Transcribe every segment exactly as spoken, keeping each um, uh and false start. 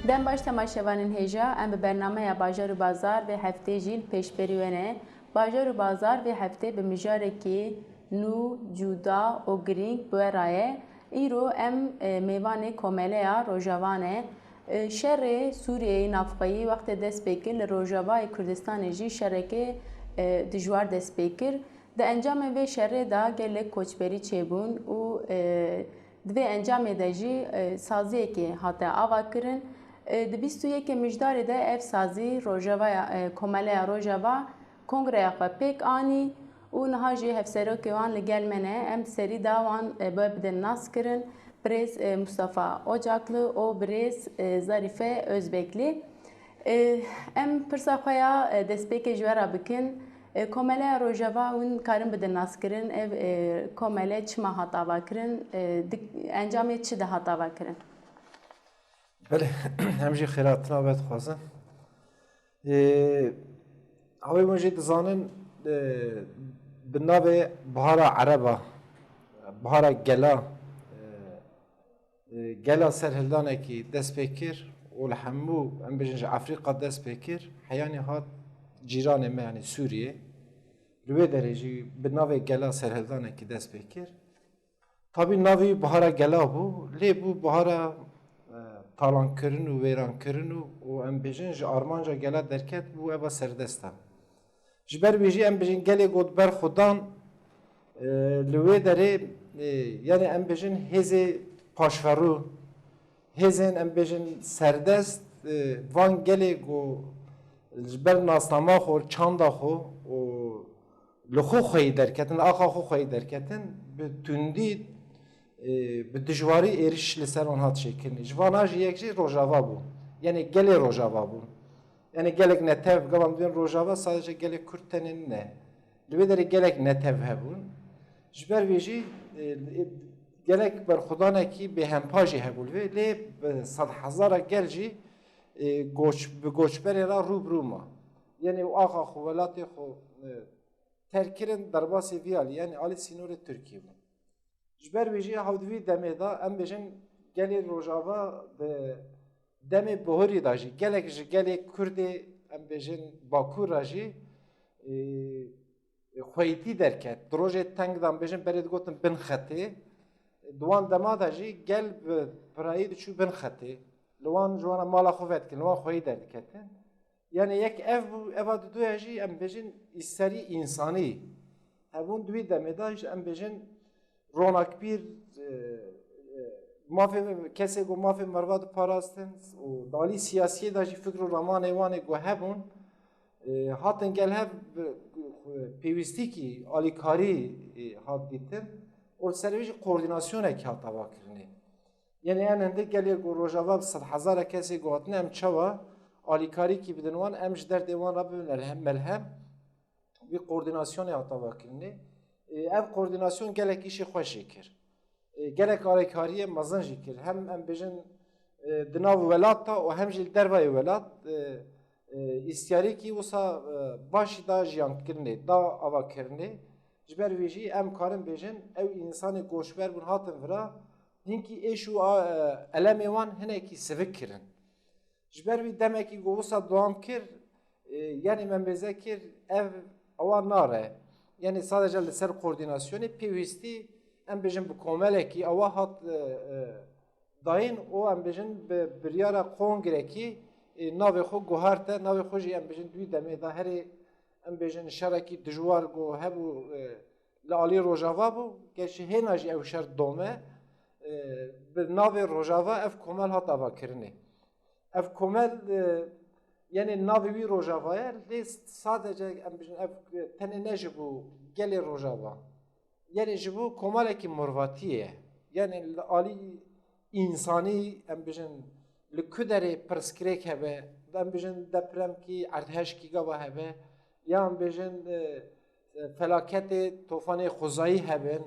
Dem baş temaşevanên hêja, em bi bernameya Bajar û Bazar vê heftê jî li pêşberî we ne. Bajar û Bazar vê heftê bi mijarekî nû, cuda û girîng bi we ra ye. Îro em, e, mêvanê Komeleya Rojava ne. E, şerê Sûriyeyê navxweyî wextê dest pê kir, li Rojavayê Kurdistanê jî şerekê, e, dijwar dest pê kir. Di encamê vê şerê de gelek koçberî çêbûn û, e, di vê encamê de jî, e, saziyekê hate avakirin. E, di bîst û yekê Mijdarê de ev sazî Rojavaya, e, Komeleya Rojava kongreya xwe pêk anî û niha jî hevserokê wan li gel me ne. Em serî da wan, e, bi we bidin naskirin. Birêz, e, Mustafa Ocaklı û birêz, e, Zarife Özbekli. E, em pirsa xwe ya, e, destpêkê ji we ra bikin. E, Komeleya Rojava hûn karin bidin naskirin, ev, e, komele çima hat avakirin, e, di-, encamê çi de hat avakirin? Belê, em jî xêratina we dixwazin. Ê, hawê hûn jî dizanin, ê, bi navê Bihara Ereba, Bihara Gela, ê, ê, gela serhildanekî dest pê kir û li hemû, em bêjin, ji Efrîqa dest pê kir, heyanî hat cîranê me, yanî Sûriyê. Li wê derê jî bi navê gela serhildanekî dest pê kir. Tabî navê wî Bihara Gela bû, lê bû bihara, e, talankirin û wêrankirin û, û em bêjin ji armanca gela derket bû eva serdest a. Ji ber wî jî em bêjin gelê got ber xwe dan, e, li wê derê, e, yanî em bêjin hêzê paşverû, hêzên em bêjin serdest, e, van gelê ku ji ber nasnama xwe, çanda xwe û li xwe xweyî derketin, li axa xwe xweyî derketin, bi tundî, e, bi dijwarî êriş li ser wan hat çêkirinê. Ji vana jî yek jî Rojava bû. Yanî gelê Rojava bû. Yanî gelek netev, gava em dibên Rojava sadece gelê Kurd tenê nîne. Li vê derê gelek netev hebûn. Ji ber vê jî, e, e, gelek berxwedanekî bêhempa jî hebû li vê. Lê bi sedhezara gel jî, e, goç, bi goçberê re rû bi rû ma. Yanî axa xwe, welatê xwe, e, terk kirin, derbasê vî alî, yanî alî sînorê Tirkî bûn. Ji ber vê jî hewdivî demê de, em bêjin gelê Rojava di demê bihurî de jî gelek ji gelê Kurdê, em bêjin Bakur re jî, e, xweyîtî derket. Di rojê teng de, em bêjin berê digotin bin xetê. Di wan dema de jî gel bi pirayî diçû bin xetê. Li wan ji wan re mala xwe vedikin, li wan xweyî derdiketin. Yanî yek ev bû, eva diduya jî em bêjin îsterî însanî. Hebûn di wî demê de jî em bêjin ronakbîr, e, e, mafê, kesê ku mafê merva diparastin û di alî siyasiyê de jî fikr û ramanê wan ê ku hebûn, e, hatin gel hev bi, pêwîstîkî, alîkarî, e, hat dîtin û li ser vê jî koordînasyonekî hat avakirinê. Yanî en hindî gelê ku Rojava bi sedhezara kesê ku hatine, em çawa alîkarîkî bidin wan, em ji derdê wan re bibin elhem, melhem, wî koordînasyonê hat avakirinê. E, ev koordînasyon gelek îşê xweş jî kir. E, gelek alîkariyê mezin jî kir. Hem em bêjin, e, di nav welat de û hem jî li dervayê welat, e, e, îstiyarîkî wisa, e, başî da jiyankirinê, da avakirinê. Ji ber vê jî em karin bêjin, ew însanê goçber bûn hatin vira, hinkî êş û a, e, elemê wan hinekî sivik kirin. Ji ber vî demekî ku wisa dewam kir, e, yanî me mêze kir, ev awa nare. Yanî sadece li ser koordînasyonê pêwîstî, em bêjin bi komelekî awa hat, e, e, dayîn û em bêjin bi biryara kongrekî, e, navê xwe guharte, navê xwe jî em bêjin di wî demê de herê, em bêjin şerekî dijwar ku hebû, e, li alî Rojava bû, gerçî hêna jî ew şer dome, e, bi navê Rojava ev komel hat avakirinê. Ev komel, e, yanî navê wî Rojava ye, lê sadece em bêjin ev, e, tenê ne ji bo gelê Rojava. Yanî ji bo komelekî morvatî ye. Yanî li alî însanî, em bêjin, li ku derê pirsgirêk hebe, em bêjin depremkî, erdheşkî gava hebe, ya em bêjin, e, e, felaketê tofanê xwezayî hebin,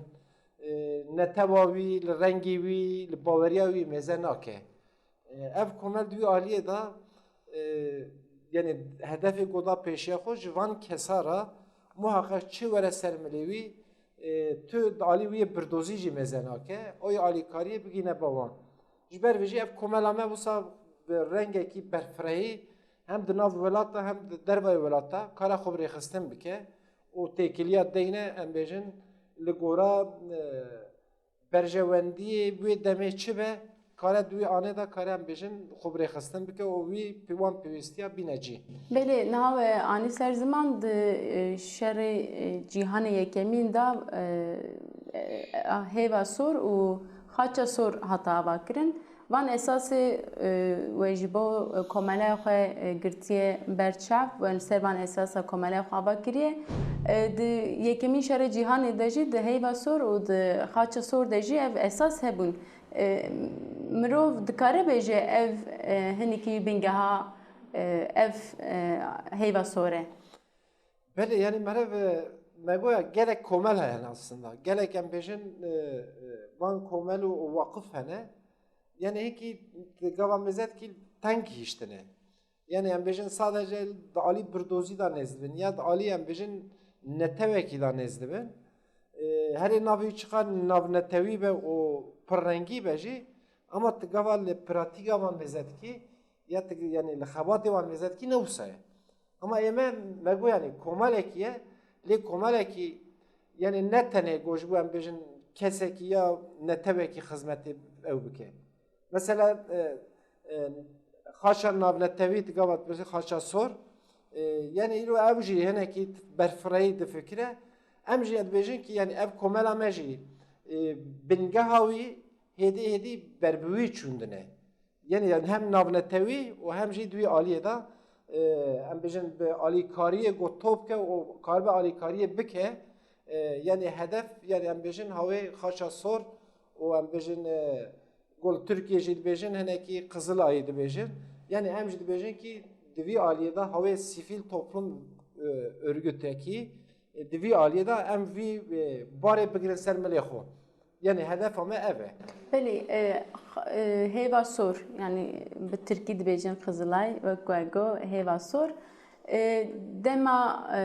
e, netewa wî, li rengê wî, li baweriya wî mêze nake. E, ev komel di wî aliyê de, e, yanî hedefê ku da pêşiya xwe ji van kesa ra muheqeq çi were ser milê wî, e, tu di alî wî yê birdozî jî mêze nake, o yê alîkariyê bigîne ba wan. Ji ber vê jî ev komela me wisa bi rengekî berfirehî hem di nav welat de hem di dervayê welat de kare xwe bi rêxistin bike û têkiliya deyne, em bêjin, li gora, e, berjewendiyê wê demê çi be, kare di wî anê de kare, em bêjin, xwe bi rêxistin bike û wî pê-, wan pêwîstiya bîne cî. Belê, niha we anî ser ziman di, e, şerê, e, cîhanê yekemîn de, e, e, heyva sor û xaça sor hate avakirin. Van esasê, e, we ji bo, e, komelaya xwe, e, girtiye ber çav, we li ser van esasa komelaya xwe ava kiriye. E, di yekemîn şerê cîhanê de jî di heyva sor û di xaça sor de jî ev esas hebûn. E, mirov dikare bêje ev, e, hinekî bingeha, e, ev, e, heyva sor e? Belê, yanî meriv, e, me goya gelek komel hene aslında. Gelek em bêjin, e, e, van komel û waqif hene. Yanî hinkî gava mezet kî teng hiştine. Yanî em bêjin sadece di alî birdozî de nêzdibin ya di alî em bêjin netewekî de nêzdibin. E, herê navê çiqa navnetewî be û pirrengî be jî, ama ti gava li pratîka van mezet kî ya ti, yanî li xebatê wan mezet kî ne wisa ye. Ama ê me, me go yanî komelekî ye, lê komelekî yanî ne tenê go ji bo em bêjin kesekî ya netewekî xizmetê ew bike. Mesela, e, e, xaça navnetewî ti gava dipirsî xaça sor, e, yanî îro ew jî hinekî berfireyî difikire. Em jî dibêjin kî yanî ev komela me jî, e, bingeha wî hêdî hêdî ber bi wî çûndine. Yanî, yanî hem navnetewî û hem jî di wî alîyê de, e, em bêjin bi alîkariyê go top ke û karibe alîkariyê bike, e, yanî hedef, yanî em bêjin hawê xaça sor û em bêjin, e, gol Tirkiyê jî dibêjin, hinekî Qizîlayî dibêjin. Yanî em jî dibêjin kî di vî alîyê de hawê sivîl toplum, e, örgütekî, e, di vî alîyê de em vî, e, barê bigirin ser milê xwe. Yanî hedefa me ev e. Belê, e, x-, e, heyva sor, yanî bi tirkî dibêjin Qizilay, wek ku ego heyva sor. E, dema, e,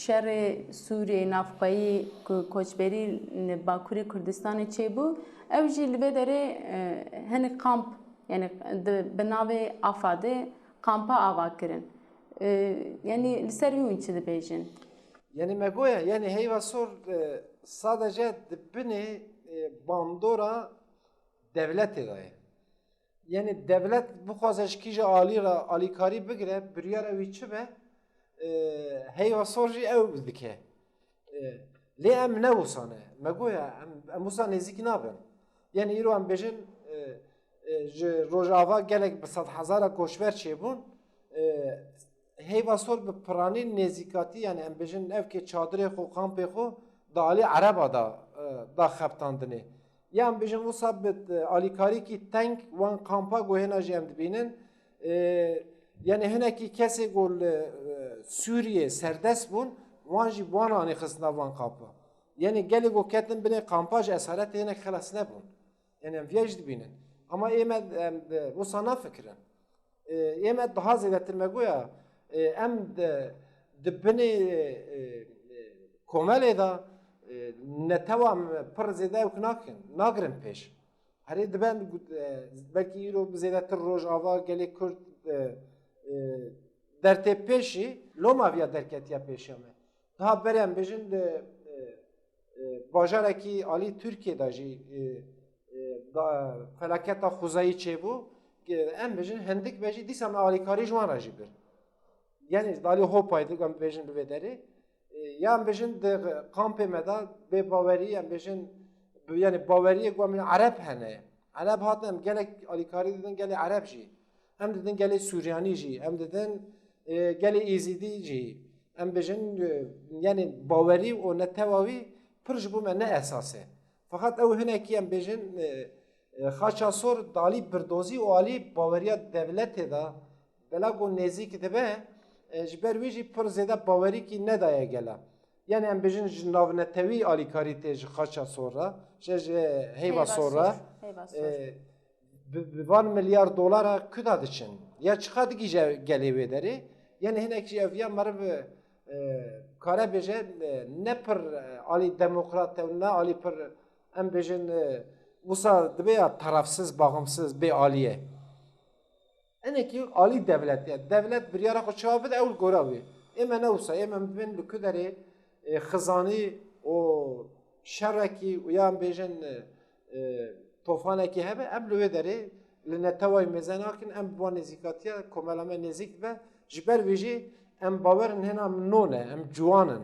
şerê Sûriyeyê navxweyî ku koçberî li Bakurê Kurdistanê çêbû, ew jî li vê derê, e, hinek kamp, yanî di, bi navê Afadê kampa ava kirin. E, yanî li ser wî hûn çi dibêjin? Yanî me goya, yanî heyva sor, e, sadece di binê, e, bandora dewletê de ye. Yanî dewlet bixwaze ji kîja alî re alîkarî bigire, biryara wî çi be, e, heyva sor jî ew dike. E, lê em ne wisa ne. Me goya, em, em wisa nêzîkî nabin. Yanî îro em bêjin, e, e, ji Rojava gelek bi sed hezara koçber çêbûn. E, heyva sor bi piranî nêzîkatî, yanî em bêjin ev ke çadirê xwe, kampê xwe di alî Ereba da, e, da xebtandinê. Ya em bêjin wisa bi, e, alîkarîkî teng wan kampa go hêna jî em dibînin. E, yanî hinekî kesê go li, e, Sûriyê serdest bûn, wan jî bi wan anî xist nav van kampa. Yanî gelê go ketin binê kampa jî esaretê hinek xelas nebûn. Yanî em viya jî dibînin. Ama ê me, em, e, wisa nafikirin. E, ê me daha zêdetir me goya, e, em di, di binê, e, e, komelê de, e, netewa em pir zêde ewk nakin, nagirin pêş. Herê diben, e, belkî îro zêdetir Rojava, gelê Kurd, e, e, dertê pêşî, loma viya derketiya pêşiya me. Daha berê em bêjin di, e, e, bajarekî alî Tirkiyê de jî, e, e, da, felaketa xwezayî çêbû, ke em bêjin hindik be jî dîsa me alîkarî ji wan re jî bir. Yanî di alî Hopayê de em bêjin li vê derê. E, ya em bêjin di kampê me de bêbawerî, em bêjin, yanî baweriyê ku em bêjin Ereb hene. Ereb hatin em gelek alîkarî didin gelê Ereb jî. Em didin gelê Suryanî jî, em didin, e, gelê Êzîdî jî, em bêjin, e, yanî bawerî û netewa wî pir ji bo me ne esas e. Feqet ew hinekî em bêjin, e, e, xaça sor di alî birdozî û alî baweriya dewletê de bela ku nêzîk dibe, e, ji ber wî jî pir zêde bawerîkî nedaye gela. Yanî em bêjin ji navnetewî alîkarî tê ji xaça sor re, ji, ji heyva sor re. Heyva sor. E, bi, bi van milyar dolara kuda diçin? Ya çiqa digîje gelê wê derê? Yanî hinek jî ev ya meriv, e, kare bêje, e, ne pir, e, alî demokrat e, ne alî pir, em bêjin, e, wisa dibe ya tarafsız, bağımsız, bê alîye. Enê kî alî dewlet, ya dewlet biryara xo çawa bide, ew li gora wê. Ê me ne wisa, ê me bibên li ku derê, e, xizanî û şerekî û yan bêjin, e, e, tofanekî hebe, em li wê derê li netewayî mêze nakin, em bi wan nêzîkatiya komela me nêzîk dibe. Ji ber vê jî em bawerin hêna em non e, em ciwan in.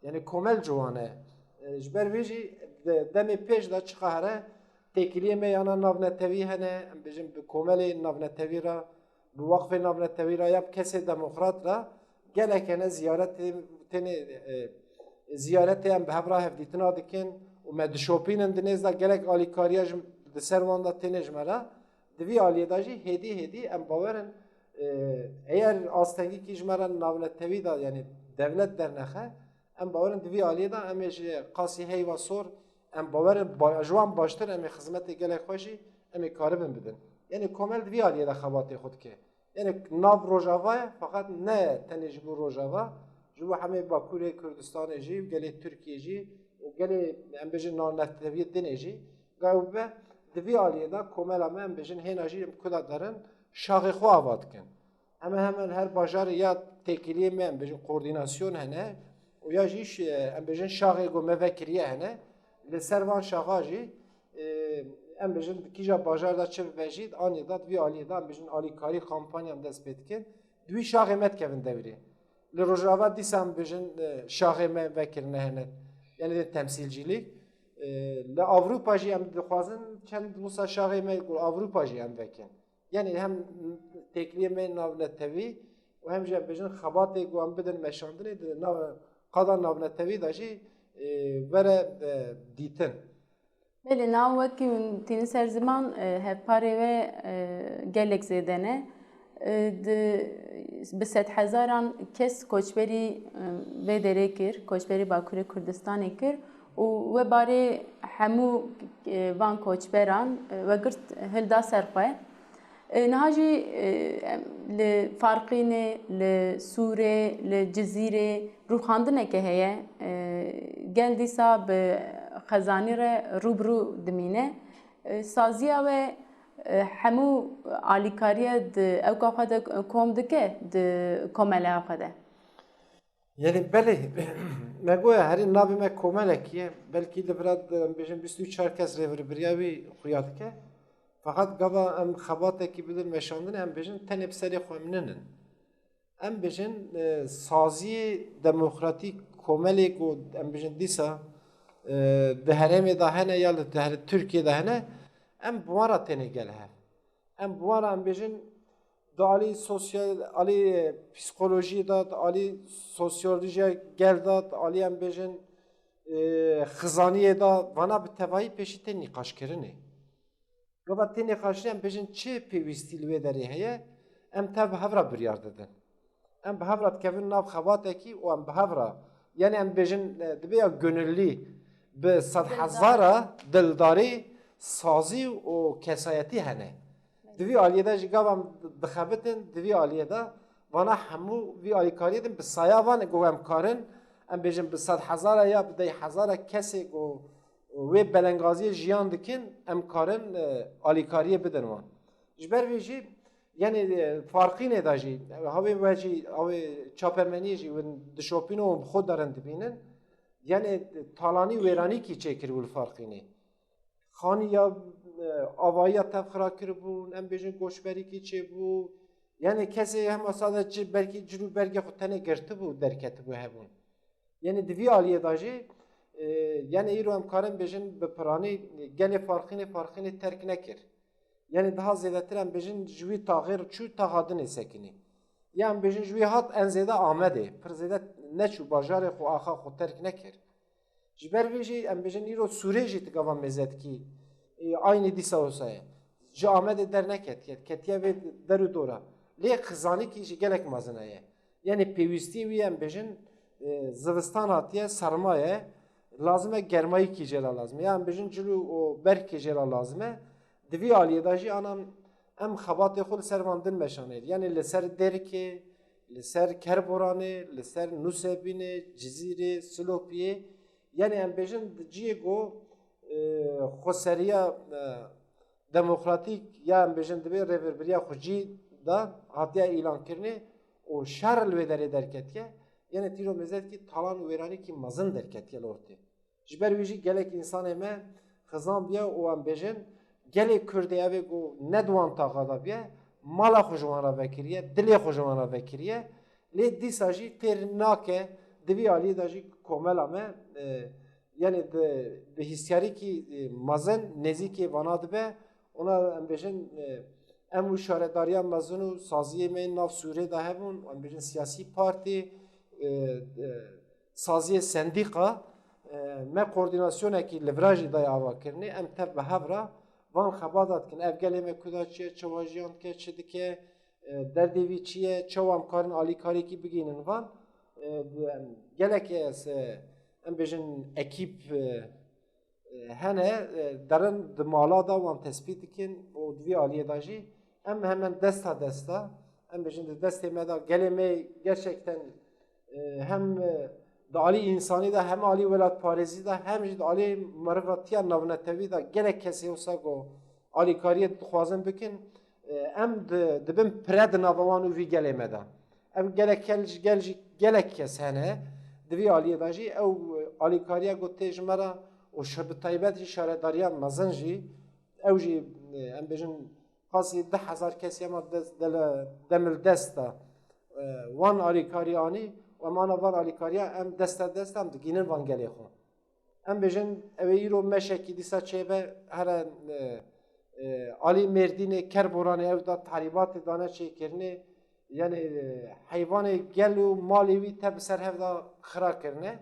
Yanî komel ciwan e. E, ji ber vê jî de-, demê pêş de çiqa here têkiliyê me yana navnetewî hene, em bêjin bi komelê navnetewî re, bi weqfê navnetewî re ya bi kesê demokrat re gelek hene ziyaretê tenê, e, ziyaretê em bi hev re hevdîtina dikin û me dişopînin di nêz de gelek alîkariya ji, di ser wan de têne ji me re. Di vî aliyê de jî hêdî hêdî em bawer in, e, eyer astengî kî ji me re navnetewî de, yanî dewlet dernexe, em bawer in di vî aliyê de em ê ji qasî heyva sor, em bawer in ba-, ji wan baştir em ê xizmetê gelek xwe jî em ê karibin bidin. Yanî komel di vî aliyê de xebatê xwe dike. Yanî nav Rojava ye, feqet ne tenê ji bo Rojava, ji bo hemê Bakurê Kurdistanê jî û gelê Tirkiyê jî û gelê, em bêjin, navnetewiyê dinê jî. Ga ew be, di vî aliyê de komela me, em bêjin, hêna jî em kuda derin, şaxê xwe ava dikin. Hemen hemen her bajarê ya têkiliyê me, em bêjin, koordînasyon hene û ya jî ş-, em bêjin, şaxê go me vekiriye hene. Li ser van şaxa jî, e, em bêjin, di kîja bajar de çi bibe jî, di anî de, di vî aliyê de, em bêjin, alîkarî kampanya em dest pê dikin. Di wî şaxê me dikevin dewrê. Li Rojava dîsa em bêjin, e, şaxê me vekirine hene. Yanî de temsîlcîlîk. E, li Ewropa jî em dixwazin çend wisa şaxê me ku Ewropa jî em vekin. Yanî hem têkiliyê me navnetewî û hem jî em bêjin xebatê ku em bidin meşandinê di nav, qada navnetewî de jî, e, vere, e, dîtin. Belê, na wekî hûn tînin ser ziman, e, hevparê we, e, gelek zêde ne. E, di, bi sedhezaran kes koçberî, e, vê derê kir, koçberî Bakurê Kurdistanê kir û we barê hemû, e, van koçberan, e, we girt hilda ser xwe. E, niha jî, e, em, li Farqînê, li Sûrê, li Cizîrê rûxandineke heye. E, gel dîsa bi xezanî re rû bi rû dimîne. E, saziya we, e, hemû alîkariye di ewka xwe de kom dike di komeleya xwe de? Yanî belê, me goya herî navê me komelekî ye. Belkî li vira di, em bêjin bîst û çar kes rêvirbiriya wî xuya dike. Feqet gava em xebatekî bidin meşandinê, em bêjin tenê bi serê xwe em ninin. Em bêjin, e, saziyê demokratîk komelê ku em bêjin dîsa, e, di herêmê de hene ya li, di herê Tirkiyê de hene, em bi wan re tenê gel hev. Em bi wan re em bêjin di alî sosyal, alî, e, psîkolojiyê de, di alî sosyolojiya gel de, di alî em bêjin, e, xizaniyê de, vana bi tevayî pêşî tê nîqaşkirinê. Gava tê nîqaşkirinê em bêjin çi pêwîstî li wê derê heye, em tev bi hev re biryar didin. Em bi hev re dikevin nav xebatekî û em bi hev re, yanî em bêjin, e, dibe ya gönüllî, bi sedhezara dildarî, sazî û kesayetî hene. Di vî aliyê de jî gava em dixebitin, di vî aliyê de vana hemû vî alîkariyê din bi saya van ku em karin, em bêjin bi sedhezara ya bi dey hezara kesê ku wê belengaziyê jiyan dikin, em karin, e, alîkariyê bidin wan. Ji ber vê jî, yanî, e, Farqînê de jî, hawê we jî, hawê çapemeniyê jî win dişopîno û bi xwe derin dibînin. Yanî talanî wêranî kî çêkiribû li Farqînê. Xanî ya, e, avayî ya tev xira kiribûn, em bêjin koçberî kî çêbû. Yanî kesê hema sade ci, belkî cil û bergê xwe tenê girtibû, derketibû hebûn. Yanî di vî aliyê de jî, e, yanî îro em karin bêjin bi piranî, e, gelê Farqînê, Farqînê terk nekir. Yanî daha zêdetir em bêjin ji wî taxêr çû taxa dinê sekinî. Ya em bêjin ji wî hat en zêde Amedê, pir zêde neçû bajarê xwe, axa xwe terk nekir. Ji ber vê jî em bêjin îro Sûrê jî ti gava mêze dikî, e, aynî dîsa wisa ye. Ji Amedê derneket, ket-, ketiye vê der û dora. Lê xizanîkî jî gelek mezin heye. Yanî pêwîstiyê wî em bêjin, e, zivistan hatiye, serma ye, lazim e germayîkî jê ra lazim e. Ya em bêjin cil û bergkê jê ra lazim e. Di vî aliyê de jî ana em xebatê xwe li ser van din meşanê. Yanî li ser Dêrikê, li ser Kerboranê, li ser Nûsebînê, Cizîrê, Silopiyê. Yanî em bêjin di ciyê ku, e, xweseriya, e, demokratîk ya em bêjin dibê rêvirbiriya xwe cî da hatiye îlankirinê û şer li wê derê derketiye. Yanî tîro mêze de kî talan û wêranî kî mezin derketiye li ortê. Ji ber wî jî gelek însanê me xizan bîye û em bêjin, gelê Kurdê eve ku ne di wan taxa de bîye, mala xwe ji wan re vekiriye, dilê xwe ji wan re vekiriye. Lê dîsa jî têr nake, di vî alî de jî komela me, e, yanî di, bi hîsyarîkî, e, mezin nêzîkê vana dibe. Ona em bêjin, e, em û şaredariya mezin û saziyê me yên nav Sûrê de hebûn, em bêjin siyasî partî, e, e, saziyê sendîqa, e, me koordînasyonekî li vira jî dayê avakirinê, em tev bi hev re van xebata dikin. Ev gelê me kuda çi ye, çawa jiyan dike, çi dike, e, derdê vî çi ye, çawa em karin alîkarîkî bigihînin van. E, bi, em, gelek ez, e, em bêjin ekîp, e, e, hene, e, derin di mala de wan tespît dikin û di vî aliyê de jî em hemen desta desta, em bêjin di destê me de gelê me gerçekten, e, hem, e, di alî însanî de hem alî welatparêzî de hem jî di alî merivatiya navnetewî de gelek kesê wisa ku alîkariyê dixwazin bikin, e, em di, dibin pire di nava wan û vî gelê me de. Ev gelek gel, gel jî gelek kes hene. Di vî aliyê de jî ew alîkariya ku tê ji me re û şi-, bi taybet jî şaredariya mezin jî, ew jî, e, em bêjin qasî di hezar kesî hema des-, dele-, demildest de, e, wan alîkarî anî û em ana van alîkariya em desta dest em digînin van gelê xwe. Em bêjin, ew ê îro meşekî dîsa çêbe here, e, e, alî Mêrdînê, Kerboranê ew da tehrîbatê dane çêkirinê, yanî, e, heywanê gel û malê wî te bi ser hev de xira kirine.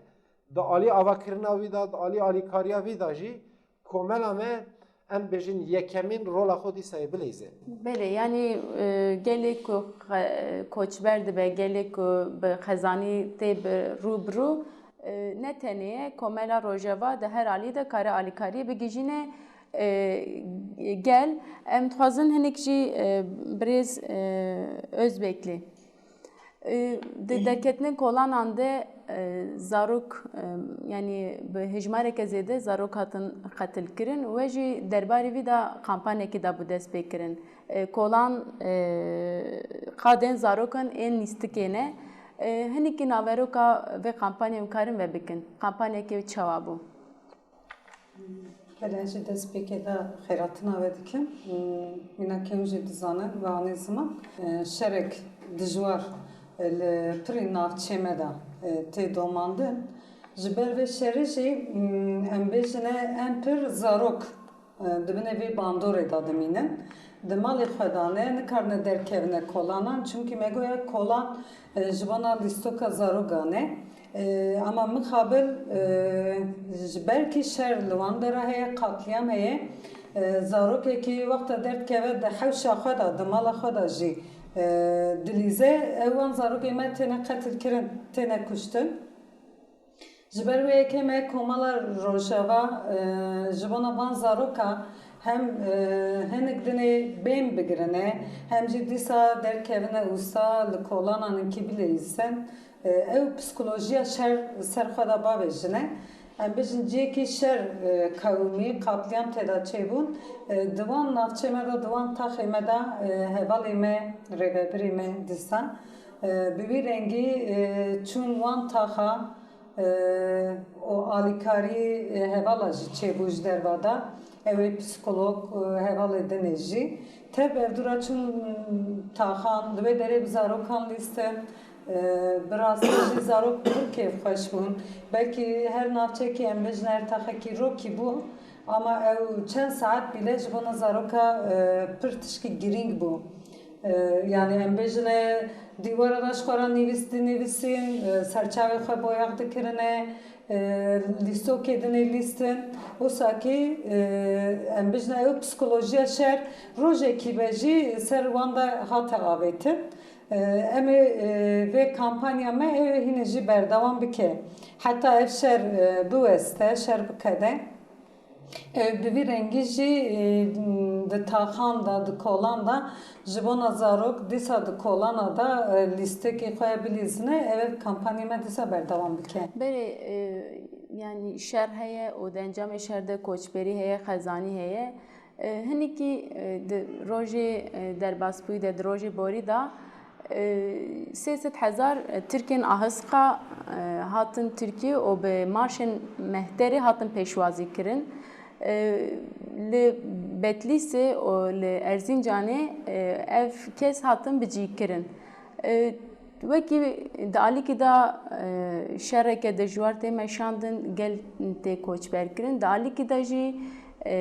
Di alî avakirina wî de, di alî alîkariya wî de jî komela me, em bêjin, yekemîn rola xwe dîsa yê bileyze. Belê, yanî, e, gelê ku xe-, koçber dibe, gelê ku bi xezanî tê bi rû bi rû, e, ne tenê ye, komela Rojava di her alî de kare alîkarî bigihîjîne, e, gel. Em dixwazin hinek jî, e, birêz, e, Özbekli. E, di derketinên kolanan de, e, zarok, e, yanî bi hejmareke zêde zarok hatin qetilkirin. We jî derbarê vî de kampanyekî da bû destpêkirin. E, kolan, e, qadên zarokan ên nîstikê ne. E, hinekî naveroka vê kampanyê em karin vebikin. Kampanyekê çawa bû? Belê, ez jî destpêkê de xeyratina we dikim. Wina ke hûn jî dizanin, we anî ziman, e, şerek dijwar, e, li pirî navçê me de, e, tê domandin. Ji ber vê şerî jî, m, em bêjine en pir zarok, e, di binê vê bandorê de dimînin. Di malê xwe de ne, nikarine derkevine kolanan, çimkî me goya kolan, e, ji bona lîstoka zarokan e. E, ama mixabil, e, ji ber kî şer li wan dera heye, qatlîam heye, e, zarokekî wexta derdkeve di hewşa xwe de, di mala xwe de jî, e, dilîze, ew wan zarokê me têne qetilkirin, têne kuştin. Ji ber wê yekê me Komela Rojava, e, ji bona van zaroka hem, e, hinek dinê bên bigirine, hem jî dîsa derkevine usta li kolanan inkî bileyîsin. E, ew psîkolojiya şer ser xwe de bavêjine. Em bijin cihekî şer, e, qewimî, qatlîam têda çêbûn. E, di wan navçê me de, di wan taxê me de, e, hevalê me, rêvebirê me dîsa, e, bi wî rengî, e, çûn wan taxa, e, û alîkarî, e, hevala jî çêbû ji derva de. Ew ê psîkolog, e, hevalê dinê jî. Tev ev dû ra çûn taxan, li wê derê bi zarokan lîstin. E, bi rastî jî zarok pir kêfxweş bûn. Belkî her navçekî em bijin her taxekî rokî bû. Ama ew çend saet bîle ji bona zaroka, e, pir tişkî girîng bû. E, yanî em bêjine dîwara de ji xwe re nivîs dinivîsîn, e, serçavê xwe boyax dikirine, e, lîstokê dinê lîstin. Wisa kî, e, em bêjine ew psîkolojiya şer rojekî be jî ser wan de hate avêtin. E, em ê, e, vê kampanya me ê hînê jî berdewam bike. Heta ev şer, e, biweste, şer biqede. E, bi vî rengî jî, e, di taxan de, di kolan de ji bona zarok dîsa di kolana de, e, lîstikê xwe ya bilîzine, ev, ev kampanyê me dîsa berdewam bike. Belê, e, yanî şer heye û di encamê şer de koçberî heye, xezanî heye. E, hinekî, e, di rojê, e, derbasbûyî de, di rojê borî de, e, sê sed hezar, e, Tirkên Ahiska, e, hatin Tirkîye û bi marşên mehterê hatin pêşwazî kirin. E, li Betlîsê û li Erzincanê, e, ev kes hatin bicîkirin. E, Wekî di alîkî de, e, şereke dijwar tê meşandin, gel tê koçber kirin. Di alîkî de jî, e,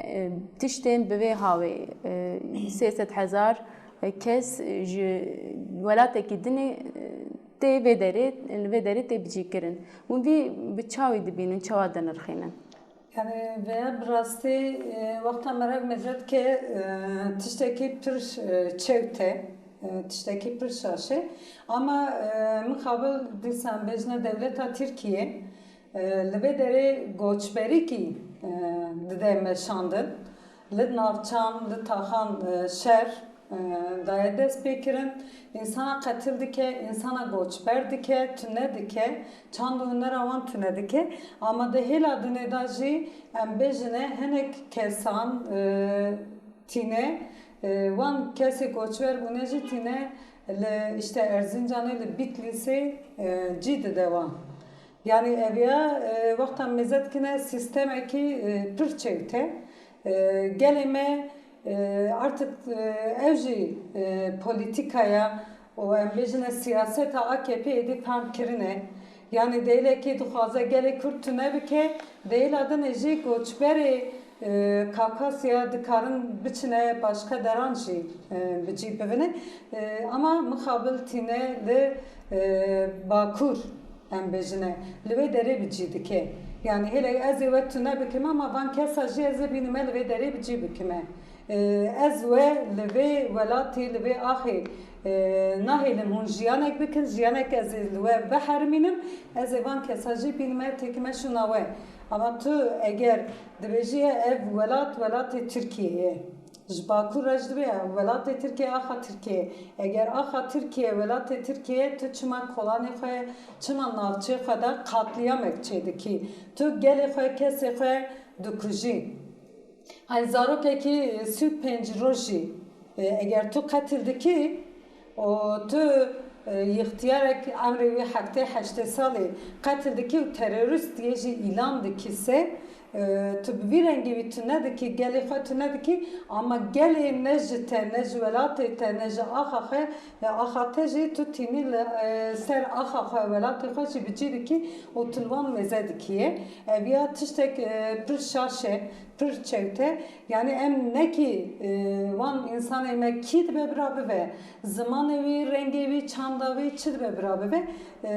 e, tiştên bi vê hawê, e, sê sed hezar kes ji welatekî dinê, e, tê vê derê, li vê derê tê bicîkirin. Hûn vî bi çawî dibînin, çawa dinirxînin? Yanî veya bi rastî, e, wexta meraq mezed ke, e, tiştekî pir, e, çewt e, e, tiştekî pir şaş e. Ama, e, mixabil dîsan bejna dewleta Tirkîye, e, li vê derê goçberî kî, e, dide meşandin. Li navçan, li taxan, e, şer, e, daye dest pê kirin. Însana qetil dike, însana goçber dike, tune dike, çand û hunera wan tune dike. Ama di hêla dinê de jî em bêjine hinek kesan, e, tîne, e, wan kesê goçber bûne jî tîne li, îşte, Erzincanê, li Bitlîsê, e, cî dide wan. Yanî ev ya, e, wexta mêze dikine sîstemekî, e, pir çewt e. E, gelê me, e, artık, e, ew jî, e, polîtîkaya û em bêjine sîyaseta A K P êdî fehm kirine. Yanî deylekî dixwaze gelê Kurd tune bike, deyla dinê jî goçberê, e, Kafkasya dikarin biçine başka deran jî, e, bi cî bivine. E, ama mixabil tîne li, e, Bakur. Em bêjine, li wê derê bi cî dike. Yanî hêle ez ê we tune bikime, ama van kesa jî ez ê bînime li wê derê bi cî bikime. E, ez we li vê welatî, li vê axê, e, nahêlim hûn jiyanek bikin, jiyanek ez ê li we biherimînim, ez ê van kesa jî bînime têkime şûna we. Ama tu eger dibêjî ev welat, welatê Tirkîye ye. Ji Bakur re jî dibê welatê Tirkîye, axa Tirkîye. Eger axa Tirkîye, welatê Tirkîye, tu çima kolanê xwe, çima navçeyê xwe de qatlîyamek çêdikî? Tu gelê xwe, kesê xwe dikujî. Ay zarokekî sî û pênc rojî, e, eger tu qetil dikî, û tu, e, îxtîyarek emrê wî heftê heştê salî qetil dikî û terorîst yê jî îlan dikî se, e, tu bi vî rengî wî tune dikî, gelê xwe tune dikî, ama gelê ne ji te, ne ji welatê te, ne ji axa xwe, e, axa te jî tu tînî li, e, ser axa xwe, welatê xwe jî bi cî dikî û tu li wan mêze dikî ye. Ev ya tiştek, e, pir şaş e. Pir çewt e. Yanî em nekî, e, wan însanê me kî dibe bira bibe, zimanê wî, rengê wî, çanda wî çi dibe bira bibe, e,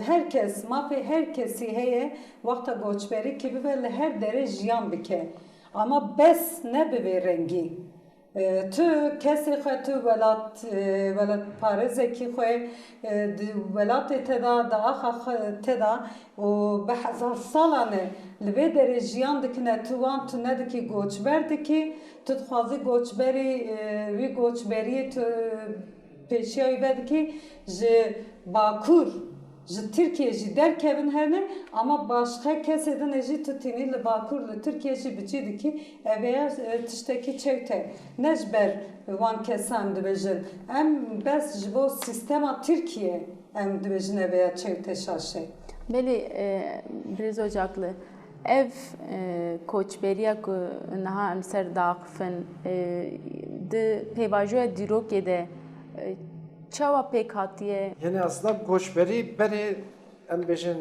her kes, mafê her kesî heye, wexta goçberî kî bibe, li her derê jiyan bike. Ama bes ne bi vê rengî. E, tu kesê xwe, tu welat, e, welatparêzekî xwe, e, di welatê te de, di axa xwe te de, û bi hezar salan e li vê derê jiyan dikine, tu wan tune dikî, goçber dikî, tu dixwazî goçberî, e, wî goçberiyê tu pêşiya wî vedikî, ji Bakur, ji Tirkîye jî derkevin herne, ama başqa kesê din ê jî tu tînî li Bakur, li Tirkîye jî bi cî dikî, ev ê ya, e, tiştekî çewt e. Ne ji ber wan kesan dibêjin. Em bes ji bo sîstema Tirkîye Em dibêjin ev ya çewte şaş e. Belê, e, Birêz Ocaklı, ev, e, koçberiya ku niha em ser diaqifin, e, di pêvajoya dîrokê de, e, çawa pêk hatiye? Yanî aslında koçberî berê em bêjin